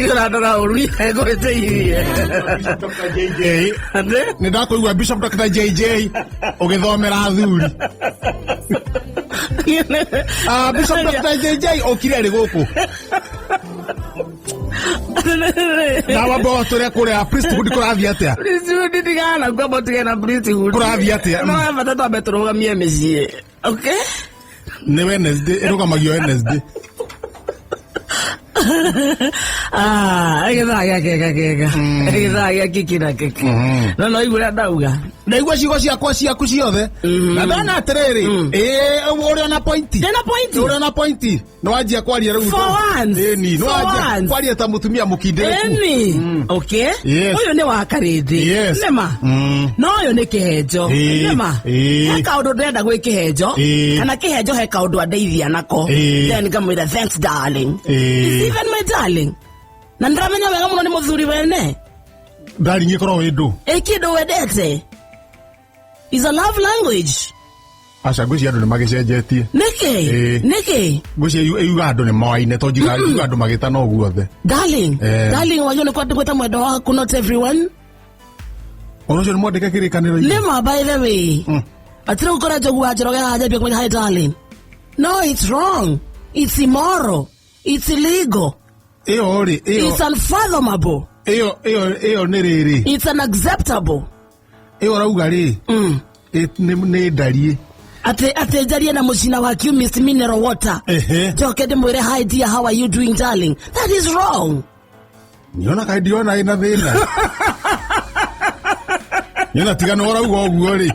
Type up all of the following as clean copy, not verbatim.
Tigana ũru ngũĩtĩirie. Dr. JJ Atĩ? nä ndakåigua Bishop Dr. JJ å gä thomera athuri. Ah, Bishop Dr. JJ okire rä gå kå na wamba tå rä a kå rä a priesthood kå rathiä atä a? Priesthood tigana na ngwamba tigana na priesthood. Kũrathiĩ atĩa? No he bata twambe tũrũgamie mĩciĩ. Okay? Nä Wednesday ä rå gamagio Wednesday. Ah, gĩthaa gĩa kega kega. Gĩthaa gĩa kiki na kiki. No no igua ũrĩa ndauga. Ndaigua ciugo ciakwa ciaku ciothe na ndona atä rä rä å rä ona pointi. Ndĩna pointi. Å rä ona pointi nä wanjia kwaria rä u. For once. Ĩni, nĩ For wanjia once. kwaria ta mũtumia mũkindĩrĩku. Ĩni. Okay. Yes. Ũyũ nĩ wa karĩndĩ. Yes. Nĩma. No ũyũ nĩ kĩhenjo. Ĩĩ. Nĩma. Ĩĩ. He kaũndũ ndĩrenda gwĩ kĩhenjo. Ĩĩ. Kana kĩhenjo he kaũndũ andeithia nako. Ĩĩ. Then ngamwĩra thanks darling. Ĩĩ. Is even my darling. Na ndĩramenya wega mũno nĩ mũthuri wene. Darling ĩkoragwo ĩ ndũ? Ĩ kĩndũ wendete. Is a love language. Aca, ngwĩciria andũ nĩ magĩcenjetie. Nĩkĩ? Ĩĩ. Nĩkĩ? Ngwĩciria yuga andũ nĩ moaine to njuga njuga andũ magĩtana ũguo othe. Darling. Eh. Darling wagio nĩ kwenda mwendo waku, not everyone. Ũndũ ũcio nĩ mwandĩke kĩrĩkanĩro-inĩ. Nĩma, by the way. Atĩ rĩu ũkora Njogu wa Njoroge haha njambia kũmwĩra hi darling. No, it's wrong. It's immoral. It's illegal. Ĩyo rĩ ĩyo It's unfathomable. Ĩyo nĩ rĩrĩ. It's unacceptable. Ĩyo ũrauga rĩ nĩ ndariĩ. Atĩ njarie na mũcina wa Chemist mineral water. Njoke ndĩmwĩre hi dear, how are you doing darling? That is wrong. Niona kaĩ ndiona ĩna thĩna. Nyona tiga nĩ ũrauga ũguo rĩ,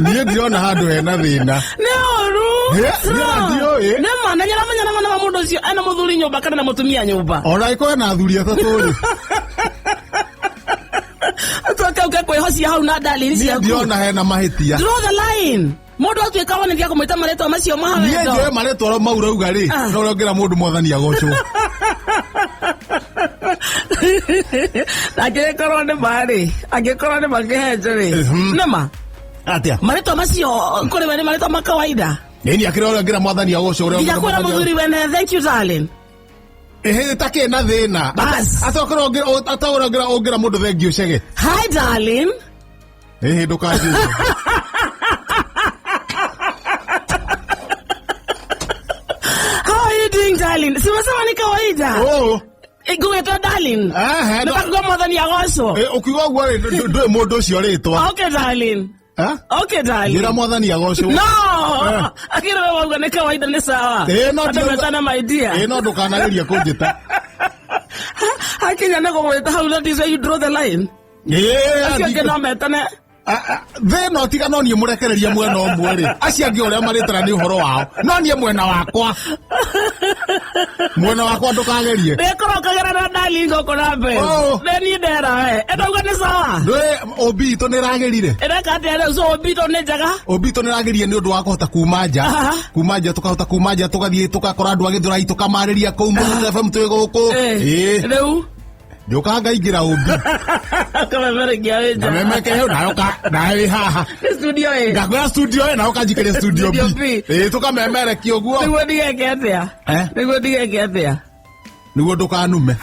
niĩ ndirona handũ hena thĩna. Nĩ ũru. It's wrong. Ndiũĩ. Nĩ ma na nĩaramenya na mwana wa mũndũ ũcio ena mũthuri nyũmba kana na mũtumia nyũmba. Ona ĩkorwo na athuri atatũ rĩ. Atuĩke ũke kwĩhocia hau na darling Niĩ ciaku. ndirona hena mahĩtia. Draw the line. Mũndũ atuĩka wonithia kũmwĩta marĩtwa macio ma Niĩ wendo. njũĩ marĩtwa mau ũrauga rĩ, Ah. no ũrĩa ũngĩra mũndũ mwathani agocwo. Na angĩgĩkorwo nĩ ma rĩ, angĩkorwo nĩ ma kĩhenjo rĩ, nĩ ma Atĩa? marĩtwa macio kũrĩ we nĩ marĩtwa ma kawaida. Nĩ akĩrĩ ũrĩa ũngĩra mwathani agocwo ũrĩa nginya ũngĩra kwĩra mwathani. mũthuri wene thank you darling. Ĩhĩ takĩ na thĩna. Bas. Atokora ũngĩra ũngĩra mũndũ thengiũ cege. Hi darling. Ĩhĩ ndũkanjĩre. How are you doing darling? Si umesema ni kawaida. Oh. Ngũgĩtwo darling. Ehe, no- Nĩtakuga mwathani agocwo. Ĩ, ũkiuga ũguo rĩ, ndũĩ mũndũ ũcio rĩtwa. Okay darling. Eh? Okay darling. Njĩra mwathani agocwo. No. Eh. Akiri wewe wauga nĩ kawaida nĩ sawa. Ĩ, no Andũ ndĩrauga- metana my dear. Ĩ, no ndũkanagerie kũnjĩta. Hakinya nĩ gũgwĩta hau, that is where you draw the line. Ĩ, Acio angĩ no metane. Thĩna tiga no niĩ mũrekereria mwena ũmwe rĩ, acio angĩ ũrĩa marĩtara nĩ ũhoro wao, no niĩ mwena wakwa ndũkagerie. Ndĩkorwo kagera na darling gũkũ na mbere. Oh. Nĩ niĩ ndera we. Ĩndauga nĩ sawa. Ndũĩ ũmbi itũ nĩ ĩragĩrire. Ĩreka atĩa rĩu? So ũmbitũ nĩ njega? Ũmbi itũ nĩ ĩragĩrire nĩ ũndũ wa kũhota kuma nja. Kuma nja, tũkahota kuma nja tũgathiĩ tũgakora andũ a Gĩthũrai tũkamarĩria kũu Mũtũtũ FM twĩ gũkũ. Eh. Ĩ. Rĩu Njũka ngaingĩra ũmbi. Kamemerekia wĩ nja. Ngamemeke hau nayo ka nayo ĩ haha. Nĩ studio ĩ. Ngakwĩra studio ĩ nayo ũkanjikĩria studio Studio B. B. Ĩ, tũkamemerekia ũguo. Nĩguo ndigeke atĩa? Eh? Nĩguo ndigeke atĩa? Nĩguo ndũkanume.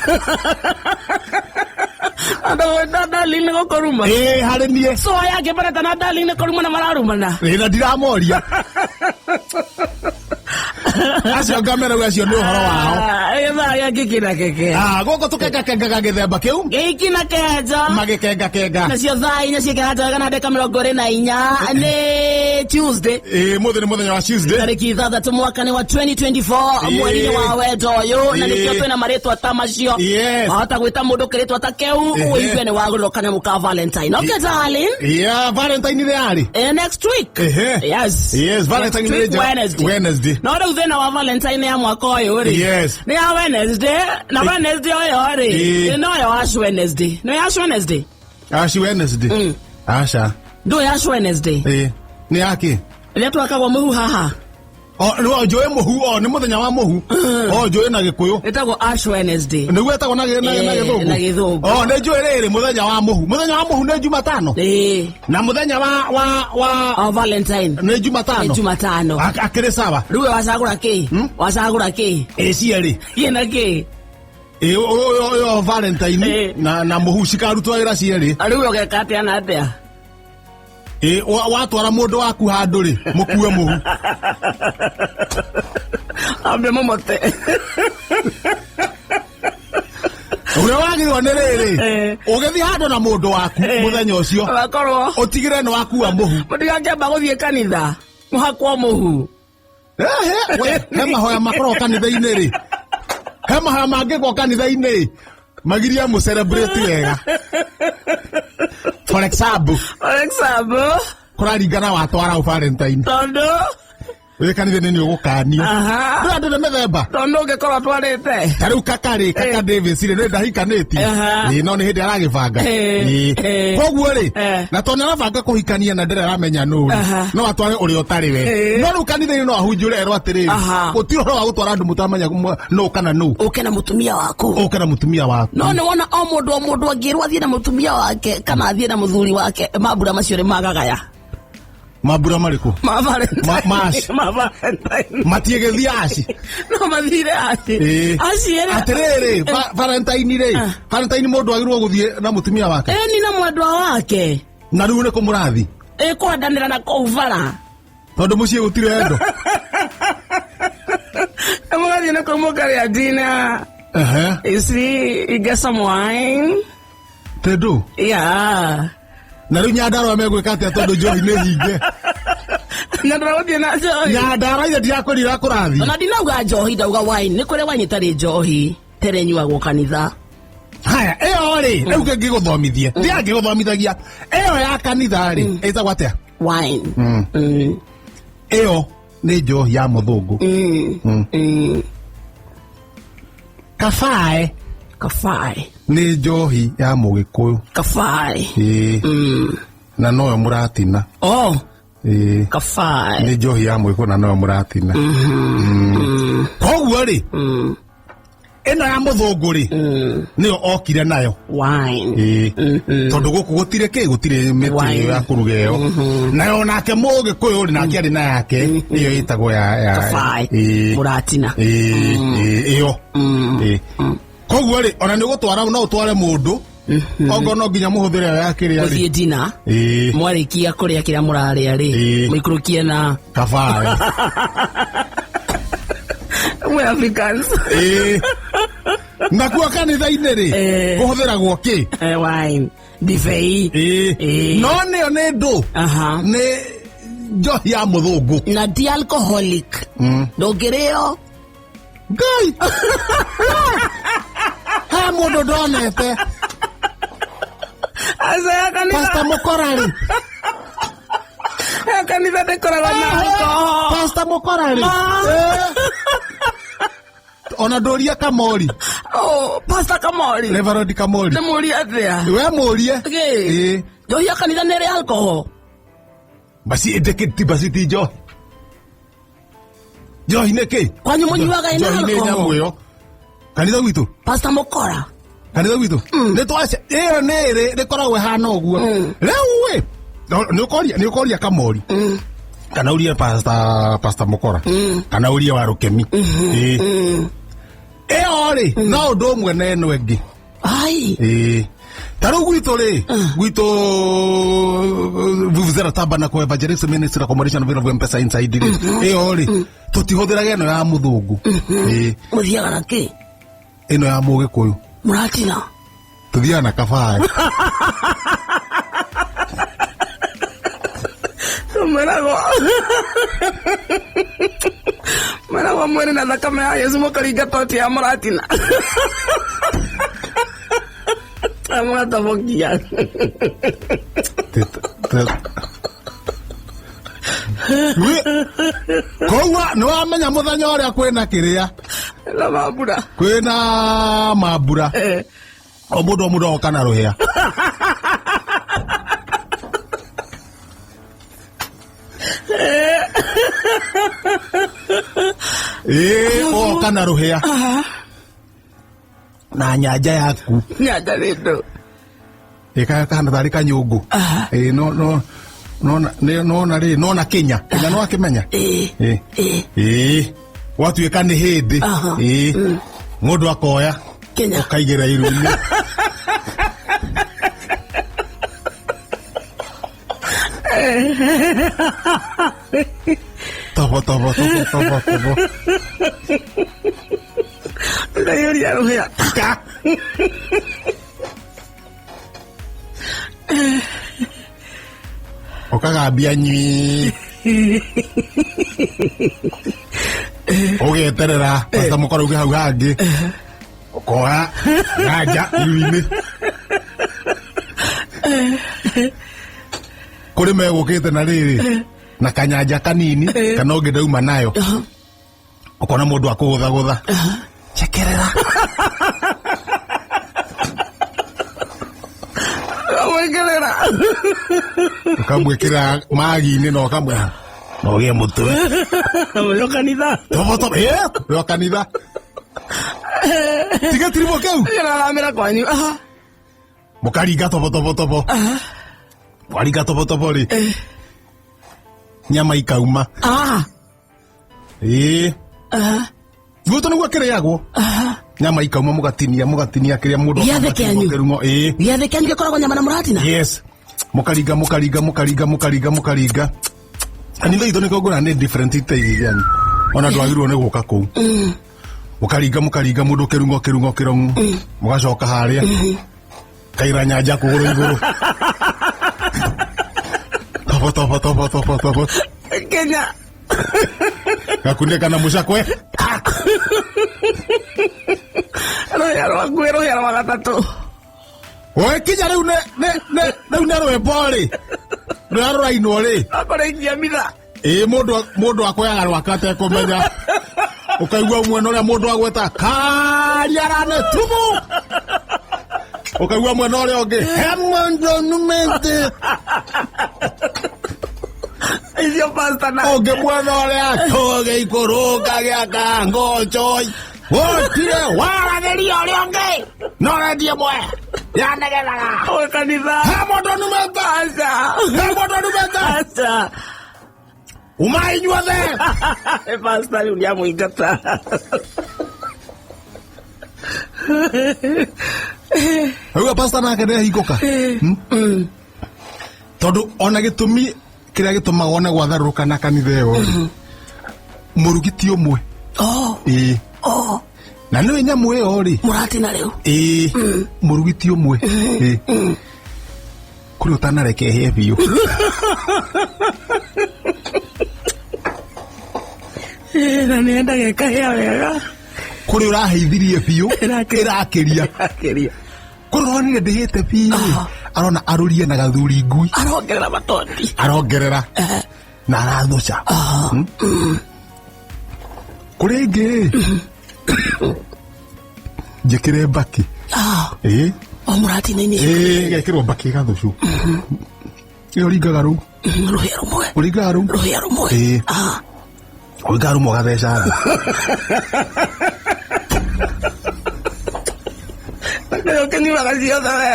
Andũ gwĩta darling nĩ gũkũruma. Ĩ, harĩ niĩ. So aya angĩ maretana darling nĩ kũrumana mararumana. Ĩ, na ndiramoria acio ngamera acio nĩ ũhoro wao. Ah, gĩthaa gĩa kiki na keke. Ah, gũkũ tũkengakengaga gĩthemba kĩu. Gĩiki na kenja. Magĩkengakenga. Nacio thaa 4 ciĩkĩra wega na ndagĩka 24 nĩ Tuesday. Ĩ, mũthĩ nĩ mũthenya wa Tuesday. Tarĩki 6 mwaka nĩ wa 2024. Ĩĩ. Mweri-inĩ wa wendo ũyũ na nĩkĩo twĩna marĩtwa ta macio. Yes. Wahota gwĩta mũndũ kĩrĩtwa ta kĩu ũigue nĩ wagũrĩrwo kanyamũ ka Valentine. Okay darling. Yeah, Valentine nĩ yarĩ. Eh, next week. Yes. Yes, Valentine Next week, nĩ Wednesday. Wednesday. No rĩu thĩna wa Valentine ya mwaka ũyũ rĩ. Yes. Nĩ ya Wednesday na Wednesday ũyũ rĩ. Ĩĩ. No yo Ash Wednesday. No Ash Wednesday. Ash Wednesday. Aca. Ndũ Ash Wednesday. Ĩ, nĩ yake? Rĩrĩa twakagwo mũhu haha. O, nĩ njũĩ mũhu, o nĩ mũthenya wa mũhu. O njũĩ na Gĩkũyũ. Ĩtagwo Ash Wednesday. Nĩguo ĩtagwo na na Eh, Gĩthũngũ. na Gĩthũngũ. O nĩ njũĩ rĩrĩ mũthenya wa mũhu. Mũthenya wa mũhu nĩ Jumatano. Ĩĩ. Na mũthenya wa O Valentine. nĩ Jumatano. Nĩ Jumatano. Akĩrĩ sawa. Rĩu we wacagũra kĩ? Wacagũra kĩ? Ĩ cierĩ. Kĩna kĩ? Ĩ ũyũ Valentine Eh. na mũhu cikarutwo wĩra cierĩ. Rĩu we ũgeka atĩa na atĩa? Ĩ watwara mũndũ waku handũ rĩ, mũkue mũhu. Ambe mũmote. Ũrĩa wagĩrĩirwo nĩ rĩrĩ, Eh. ũgĩthiĩ handũ na mũndũ waku mũthenya ũcio, Wakorwo ũtigĩre nĩ wakua mũhu. mũtigakĩamba gũthiĩ kanitha mũhakwo mũhu. Ehe, we, he mahoya makoragwo kanitha-inĩ rĩ, he mahoya mangĩkwo kanitha-inĩ magirie mũ celebrate wega. For example, For example, kũraringana watwara ũ Valentine. tondũ Wĩ kanitha-inĩ nĩ ũgũkanio. Aha. Ndũĩ andũ nĩ mĩthemba. Tondũ ũngĩkorwo twarĩte. Ta rĩu kaka rĩ, kaka Eh. Davis rĩ, nĩ ndahikanĩtie. Aha. Ĩ, no nĩ hĩndĩ aragĩbanga. Eh, Ĩ. eh. Koguo rĩ, Eh. na tondũ nĩarabanga kũhikania na ndĩrĩ aramenya nũ rĩ, Aha. no atware ũrĩa ũtarĩ we. Eh. No rĩu kanitha-inĩ no ahunjũre erwo atĩrĩrĩ, Aha. gũtirĩ ũhoro wa gũtwara andũ mũtaramenya nũ kana nũ. Ũke na mũtumia waku. Ũke na mũtumia waku. No nĩ wona o mũndũ o mũndũ angĩrwo athiĩ na mũtumia wake kana athiĩ na mũthuri wake, mambura macio nĩ magagaya. Mambura marĩkũ? Ma Valentine. Maci. Ma Valentine. Matiĩgĩthiĩ aci. No mathire aci. Ĩ. Aci ĩrĩa. Atĩrĩrĩ, Valentine rĩ, Ah. Valentine mũndũ agĩrĩirwo gũthiĩ na mũtumia wake. Ĩni na mwendwa wake. Na rĩu nĩ kũ mũrathiĩ? Ĩ kwendanĩra na kũu bara. Tondũ mũciĩ gũtirĩ endo. Mũgathiĩ na kũu mũkarĩa dinner. Ehe. You see, you get some wine. Tondũ Yeah. na rĩu Nyandarũa megwĩka atĩa tondũ njohi nĩ hinge? Nyandarũa gũthiĩ na njohi. Nyandarũa ithe ndirakwĩrire kũrathiĩ. Ona ndinauga njohi, ndauga wine. Nĩ kũrĩ wine ĩtarĩ njohi, tere ĩnyuagwo kanitha. Haya, ĩyo rĩ, rĩu ngĩgũthomithie. Ndiaga ngĩgũthomithagia. Ĩyo ya kanitha rĩ, ĩtagwo atĩa? Wine. Ĩyo nĩ njohi ya mũthũngũ. Kabae. Kabae. Nĩ njohi ya mũgĩkũyũ. Kabae. Ĩĩ. Na noyo mũratina. Oh. Ĩĩ. Kabae. Nĩ njohi ya mũgĩkũyũ na noyo mũratina. Koguo rĩ, ĩno ya mũthũngũ rĩ, nĩyo okire nayo. Wine. Ĩĩ. Tondũ gũkũ gũtirĩ kĩ, gũtirĩ mĩtĩ Wine. ya kũruga ĩyo. Nayo nake mũgĩkũyũ rĩ, nake arĩ na yake, ĩyo ĩtagwo ya Kabae. Ĩĩ. Mũratina. Ĩĩ, ĩĩ, ĩyo. Ĩĩ. Koguo rĩ, ona nĩ ũgũtwara, no ũtware mũndũ, okorwo no nginya mũhũthĩre ĩyo ya kĩrĩa rĩ. Mũthiĩ dinner. Ĩĩ. Mwarĩkia kũrĩa kĩrĩa mũrarĩa rĩ, Ĩĩ. mũikũrũkie na Kabae. We Africans. Ĩĩ. Nakuo kanitha-inĩ rĩ, Eh. kũhũthĩragwo kĩ? Wine. Ndibei. Ĩĩ. Ĩĩ. No nĩyo nĩ ndũ. Aha. Nĩ njohi ya mũthũngũ. Na ti alcoholic. Ndũngĩrĩo. Ngai. He mũndũ ndonete. Aca ya kanitha. Pastor Mũkora rĩ. Ya kanitha ndĩkoragwo na alcohol. Pastor Mũkora rĩ. Ma. Eh. Ona ndũrie Kamori. Oh, Pastor Kamori. Reverend Kamori. Ndĩmũrie atĩa? We mũrie. Kĩ? Ĩĩ. Njohi ya kanitha nĩ ĩrĩ alcohol. Basi ĩndĩ basi ti njohi. Njohi nĩ kĩ? Kwanyu mũnyuaga ĩna Njohi nĩ alcohol? nyamũ ĩyo. Kanitha gwitũ. Pastor Mũkora. Kanitha gwitũ. Nĩ twace ĩyo nĩ ĩrĩ ĩkoragwo ĩhana ũguo. Rĩu ĩ, nĩ ũkoria Kamori. Kana ũrie Pastor Mũkora. Kana ũrie wa Rũkemi. Ĩĩ. Ĩyo rĩ, no ũndũ ũmwe na ĩno ĩngĩ. Ai. Ĩĩ. Ta rĩu gwitũ rĩ, gwitũ Vuvuzela Tabernacle Evangelist Ministry Accommodation Available M-Pesa inside rĩ, ĩyo rĩ, tũtihũthĩraga ĩno ya mũthũngũ. Ĩĩ. Mũthiaga na kĩ? Ĩno ya mũgĩkũyũ. Mũratina. Tũthiaga na kabae. Meragwo. Meragwo mwĩrĩ na thakame ya Yesu mũkaringa toti ya mũratina. Mũgatobokia. Koguo nĩ wamenya mũthenya ũrĩa kwĩna kĩrĩa? Na mambura. Kwĩna mambura. Eh. O mũndũ o mũndũ agoka na rũhĩa. Ĩĩ, ũgoka na rũhĩa na nyanja yaku. Nyanja nĩ ndũ. Ĩkaya kahana tarĩ kanyũngũ. Ĩĩ, no no no no na rĩ no na kinya kinya no akĩmenya. Ĩĩ. Ĩĩ. Ĩĩ. Ĩĩ, gwatuĩka nĩ hĩndĩ. Ĩĩ, mũndũ akoya Kinya. ũkaigĩra iru-inĩ. Tobo tobo tobo tobo tobo. Ndaiyũria rũhĩa. Ka. Ũkagambia nyui ũgeterera pasta mũkora uge hau hangĩ ũkoya nganja iru-inĩ kũrĩ megũkĩte na rĩrĩ na kanyanja kanini kana ũngĩ ndauma nayo ũkona mũndũ akũgũthagũtha cekerera. Ũkamwĩkĩrĩra. Ũkamwĩkĩra magi-inĩ na ũkamwĩra na ũgĩe mũtwe. Mũrĩ kanitha. Tobo tobo, ĩ ũrĩ o kanitha tiga tiribũ kĩu. Kĩraramĩra kwanyu. Mũkaringa tobo tobo tobo, waringa tobo tobo rĩ nyama ikauma. Ĩĩ, guo nĩguo kĩrĩagwo, nyama ikauma mũgatinia mũgatinia kĩrĩa mũndũ Gĩathĩ akamba kĩanyu. kĩrung'o. Ĩĩ. Gĩathĩ kĩanyu gĩkoragwo nyama na mũratina. Yes, mũkaringa mũkaringa mũkaringa mũkaringa mũkaringa. Kanitha itũ nĩkĩo ngũra nĩ different iteithie kĩanyu ona ndwagĩrĩirwo nĩ gũka kũu. Mũkaringa mũkaringa mũndũ kĩrung'o kĩrung'o kĩrung'o, mũgacoka harĩa kaira nyanja kũgũrũ igũrũ tobo tobo tobo tobo tobo. Kenya. Gakunĩka na mũcakwe. Rũhĩa rwaku rũhĩa rwa gatatũ. We kinya rĩu rĩu nĩ rwĩmbo rĩ rũrĩa rũrainwo rĩ. Akũrĩkia mitha. Ĩĩ, mũndũ mũndũ akoyaga rwake atekũmenya, ũkaigua mwena ũrĩa mũndũ agweta kariarane tumu, ũkaigua mwena ũrĩa ũngĩ he mũndũ numĩte. Icio pasta na. Ũngĩ mwena ũrĩa tũgĩikũrũka gĩaka ngocoi gũtirĩ warathĩria ũrĩa ũngĩ no rendie mwe yanegenaga. Ũĩ kanitha. He mũndũ numĩte. Aca. He mũndũ numĩte. Aca. Umai inyuothe. Pasta rĩu nĩamũingata. Rĩu pasta nake nĩahingũka. Tondũ ona gĩtũmi kĩrĩa gĩtũmaga one gwatharũrũka na kanitha ĩyo rĩ, mũrugi ti ũmwe. Oh. Ĩĩ. Oh. Na nĩwe nyamũ ĩyo rĩ. Mũratina rĩu. Ĩĩ, mũrugi ti ũmwe. Ĩĩ, kũrĩ ũtanareke ĩhĩe biũ. Na nĩendaga ĩkahĩa wega. Kũrĩ ũraheithirie biũ. Ĩrakĩria. Ĩrakĩria. Akĩria. Kũrĩ ũronire ndĩhĩte biũ arona arũrie na gathuri ngui. Arongerera matondi. Arongerera na arathũca. Kũrĩ ĩngĩ njĩkĩre mbaki. Ĩĩ. O mũratina-inĩ. Ĩĩ, gekĩrwo mbaki ĩgathũcwo ĩyo ringaga rũu. Rũhĩa rũmwe. Ũringaga rũu. Rũhĩa rũmwe. Ĩĩ. Ũringaga rũmwe ũgatheca thĩ. Nĩyo ũkĩnyuaga ciothe we.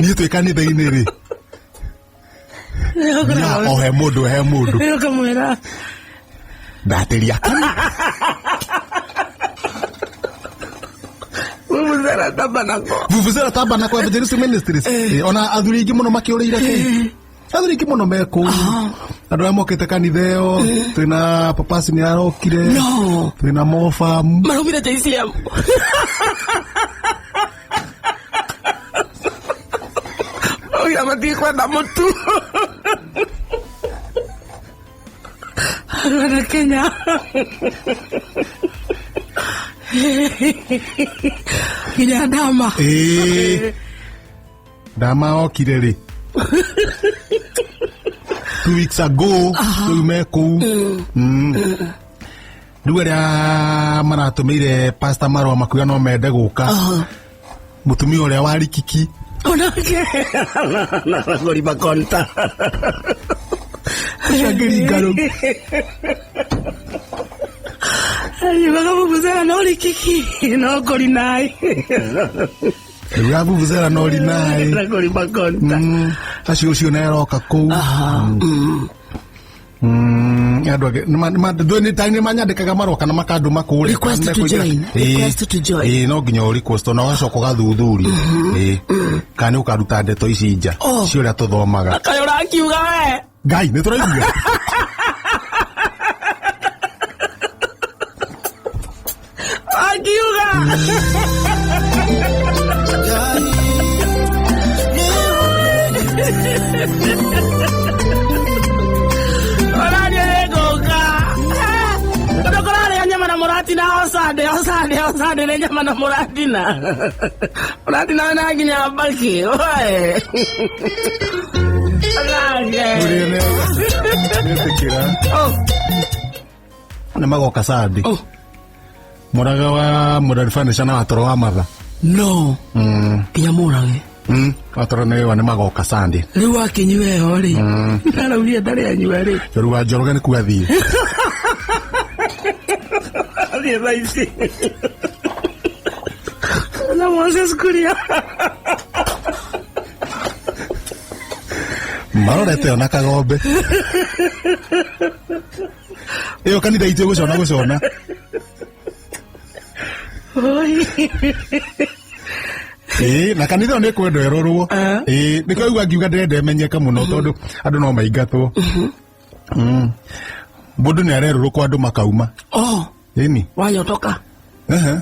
Niĩ twĩ kanitha-inĩ rĩ na o he mũndũ he mũndũ. Nĩyo ũkamwĩra. Ndatĩria. Vuvuzela tabanako. Vuvuzela Tabernacle Evangelistic Ministries. Ĩĩ, ona athuri aingĩ mũno makĩũrĩire kĩu, athuri aingĩ mũno me kũu, andũ arĩa mokĩte kanitha ĩyo twĩna papasi nĩ arokire. No. Twĩna mofamu. Marumire JCM. Oira matikwenda mũtu. Arwana Kenya. Nginya ndama. Ĩĩ, ndama okire rĩ 2 weeks ago, rĩu me kũu. Rĩu arĩa maratũmĩire pastor marũa makuga no mende gũka, mũtumia ũrĩa wa rikiki. Onake. Na makonta. Ũcio angĩringa rĩu. Yugaga vuvuzela no rikiki no korinai. Rĩu vuvuzela no rinai. Na kori makonta. Acio ũcio nĩ aroka kũu. Aha. Andũ angĩ nĩ manyandĩkaga marũa kana makandũma kũrĩa. Request to join. Request to join. Ĩĩ, no nginya ũ request ona ũgacoka ũgathuthuria. Ĩĩ. Kana nĩ ũkaruta ndeto ici nja Oh. cia ũrĩa tũthomaga. Kaĩ ũrakiuga we? Ngai nĩ tũraigua. Akiuga. Ũrariĩ nĩ ngũka. Tondũ kũrarĩa nyama na mũratina o Sunday, o Sunday, o Sunday nĩ nyama na mũratina. Mũratina wĩna nginya mbakĩ, oe. Ũrage. Ũrĩa nĩetĩkĩra. Oh, Nĩ magoka Sunday. oh. Mũraga wa Mũrari Furniture na watoro wa matha. No. Nginya mũrage. Watoro nĩ wa nĩ magoka Sunday. Rĩu akĩnyua ĩyo rĩ. Araugire ndarĩ anyua rĩ. Rĩu wa Njoroge nĩ kuga thiĩ. Athiĩ thaa ici. Na Moses Kuria. Marorete ona kagombe. Ĩyo kanitha itũ ĩgũcona gũcona. Oi. Ĩĩ, na kanitha ĩyo nĩ kwendwo ĩrorwo. Ĩĩ, nĩkĩo igua ngiuga ndĩrenda ĩmenyeke mũno tondũ andũ no maingatwo. Mũndũ nĩ arerũrũkwo andũ makauma. Oh, Ĩni. wanyotoka. Ehe.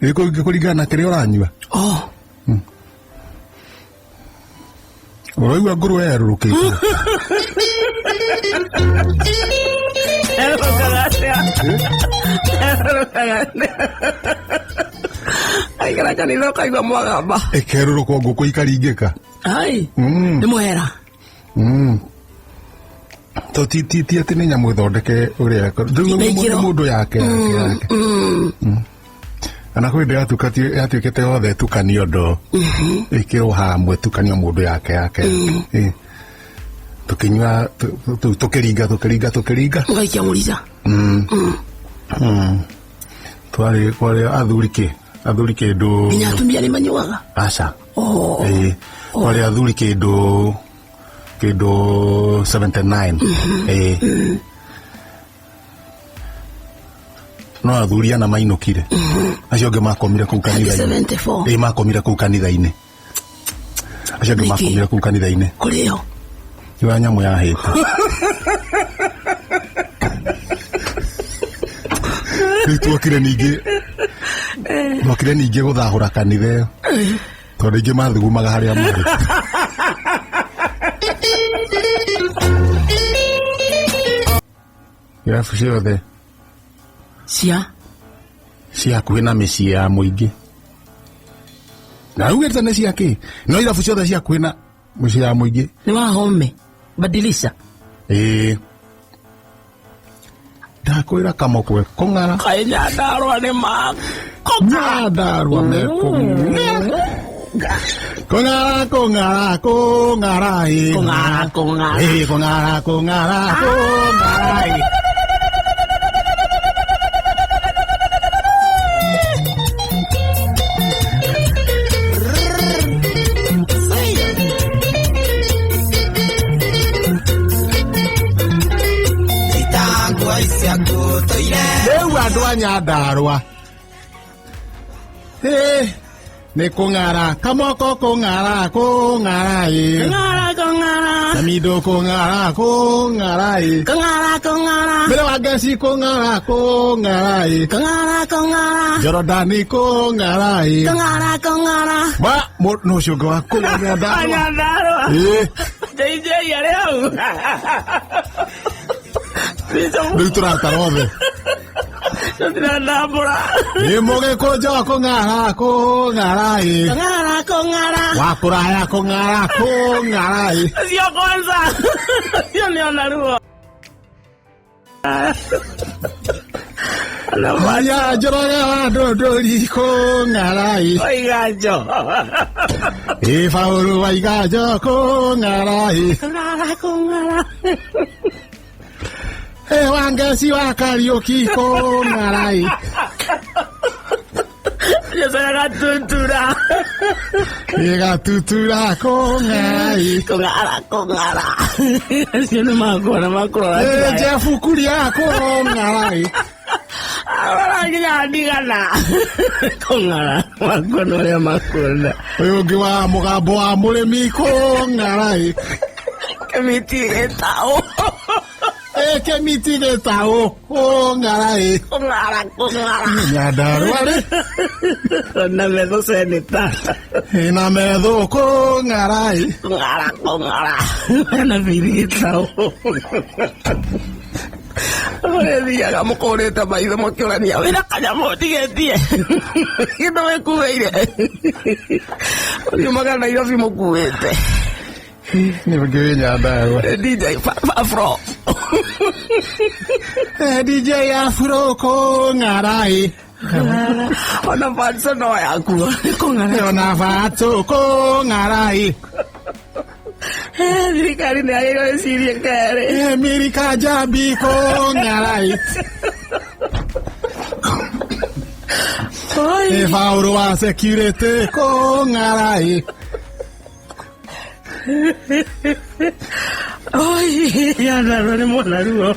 Ĩĩ, kũringana na kĩrĩa ũranyua. Oh. Ũraigua ngũrwe yerũrũkĩte. Erũrũkaga atĩa? Erũrũkaga atĩa? Aigara kanitha ũkaigua mwagamba. Ĩkerũrũkwo ngũkũ ikaringĩka. Ai. Nĩ mũhera. To ti ti ti atĩ nĩ nyamũ ĩthondeke ũrĩa rĩu Na nĩ ikĩro. mũndũ yake yake yake. Kana kwĩ hĩndĩ yatuĩkĩte yothe ĩtukanio ndoo. Ĩkĩrwo hamwe ĩtukanio mũndũ yake yake. Ĩĩ. Tũkĩnyua tũkĩringa tũkĩringa tũkĩringa. Mũgaikia mũrica. Twarĩ kwarĩ athuri kĩ athuri kĩndũ Nginya atumia nĩ manyuaga. aca. Oh. Ĩĩ. Kwarĩ athuri kĩndũ kĩndũ 79. Ĩĩ. No athuri ana mainũkire. Acio angĩ makomire kũu kanitha-inĩ. 74. Ĩĩ, makomire kũu kanitha-inĩ. Acio angĩ Nĩkĩ? makomire kũu kanitha-inĩ. Kũrĩo. Iwa nyamũ yahĩte. Rĩu tuokire ningĩ tuokire ningĩ gũthahũra kanitha ĩyo. Tondũ aingĩ mathugumaga harĩa marĩ. Irabu ciothe Cia. cia hakuhĩ na mĩciĩ ya mũingĩ. Na ugĩte nĩ cia kĩ? No irabu ciothe cia hakuhĩ na mĩciĩ ya mũingĩ. Nĩ wahome. Badilisha. Ĩĩ. Ndakwĩra kamokwe kũng'ara. Kaĩ Nyandarũa nĩ makũng'ara. Nyandarũa mekũng'ara. Kũng'ara kũng'ara kũng'ara ĩ. Kũng'ara, kũng'ara. Ĩ, kũng'ara kũng'ara kũng'ara ĩ. Rĩu andũ a Nyandarũa. Ĩ, nĩ kũng'ara kamoko kũng'ara kũng'ara ĩ. Kũng'ara kũng'ara. Samido kũng'ara kũng'ara ĩ. Kũng'ara kũng'ara. Mbere wa Ngeci kũng'ara kũng'ara ĩ. Kũng'ara kũng'ara. Jorodani kũng'ara ĩ. Kũng'ara kũng'ara. Ba, no ũcio ũngĩ wa kũu Nyandarũa. Nyandarũa. Ĩ. JJ arĩ hau. Rĩu tũratara othe. Tũtiratambũra. Ĩ mũgĩkũnjo kũng'ara kũng'ara ĩ. Kũng'ara kũng'ara. Wa kũraya kũng'ara kũng'ara ĩ. Ũcio kwanza. Ũcio nĩ ona ruo. Haya Njoroge wa Ndũndũri kũng'ara ĩ. Waiganjo. Ĩ Paũlũ Waiganjo kũng'ara ĩ. Kũng'ara kũng'ara. Wangeci wa Kariuki kũng'arai. Josaia Gatutura. Gatutura kũng'arai. Kũng'ara kũng'ara. Acio nĩ makona makũrora. Jeff Kuria kũng'arai. Arora nginya ndigana. Kũng'ara. Makona ũrĩa makuona. Ũyũ ũngĩ wa mũgambo wa mũrĩmi kũng'arai. Kĩmiti gĩtaũ. Kĩmiti gĩtaũ kũng'arai. Kũng'ara kũng'ara. Nyandarua rĩ. Ona metho seneta. Ĩna metho kũng'arai. Kũng'ara kũng'ara. Ena biri gĩtaũ. Ũrĩa thiaga mũkũrĩte maitho mũkĩũrania wĩna kanyamũ ndigĩtie kĩndũ wĩkuĩire ũriumaga Nairobi mũkuĩte. Nĩ ũngĩ wĩ Nyandarua. DJ Afro. DJ Afro kũng'arai. Ona Fatso no yakuo kũng'ara. Ona Fatso kũng'arai. Thirikari nĩ yagĩrĩirwo ĩcirie kerĩ. Mirika Jambi kũng'arai. Baũrũ wa security kũng'arai. Nyandarua nĩ mwana ruo.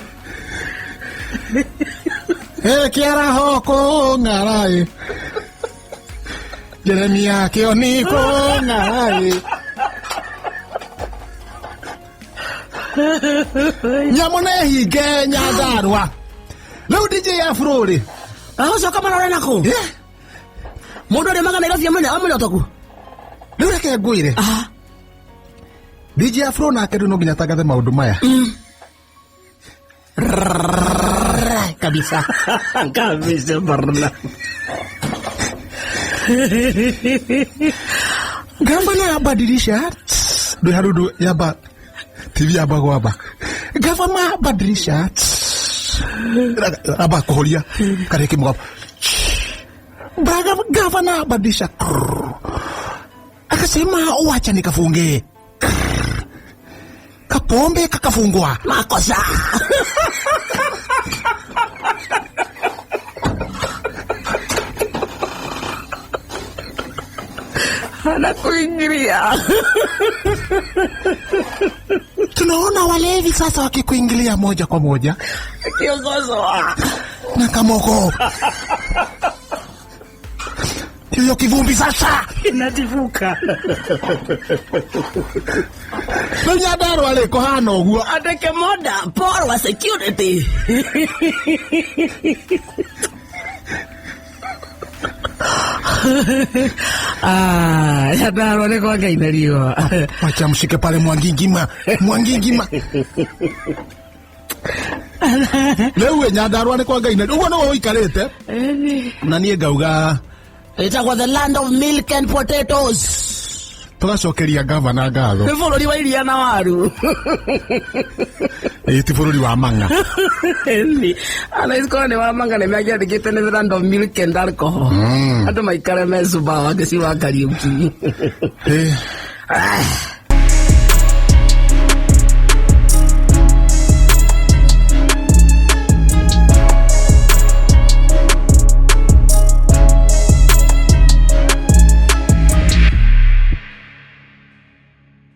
Kĩaraho kũng'arai. Jeremia Kĩoni kũng'arai. Nyamũ nĩ hinge Nyandarua. Rĩu DJ Afro rĩ. Agũcoka marore nakũ? Mũndũ ũrĩa maga Nairobi amenya amenya ũtoku. Rĩu reke ngwĩre. DJ Afro nake rĩu no nginya atangathe maũndũ maya. Kabisa. Kabisa barna. Gavana badilisha. Ndwĩ harundu yamba TV yamba gwamba. Gavana badilisha. Amba kũhoria karĩki mũgambo. Gavana badilisha. Akasema wacha nikafunge. Kapombe kakafungwa. Makosa. Anakuingilia. Tunaona walevi sasa wakikuingilia moja kwa moja. Kiongozwa. Na kamoko. Hiyo kivumbi sasa inatifuka. Rĩu Nyandarua rĩ kũhana ũguo. Andĩke moda Paul wa security. Nyandarua nĩ kwa Ngai na riũa. Wacha mshike pale Mwangingima. Mwangingima. Rĩu ĩ Nyandarua nĩ kwa Ngai na ũguo nĩguo ũikarĩte. Na niĩ ngauga Ĩtagwo the land of milk and potatoes. Tũgacokeria gavana ngatho. Nĩ bũrũri wa iria na waru. Ĩ ti bũrũri wa mang'a. Ĩni. Ana icio nĩ wa mang'a nĩ mangĩandĩkĩte nĩ the land of milk and alcohol. Andũ maikare me Sumbawanga ci wa Kariuki.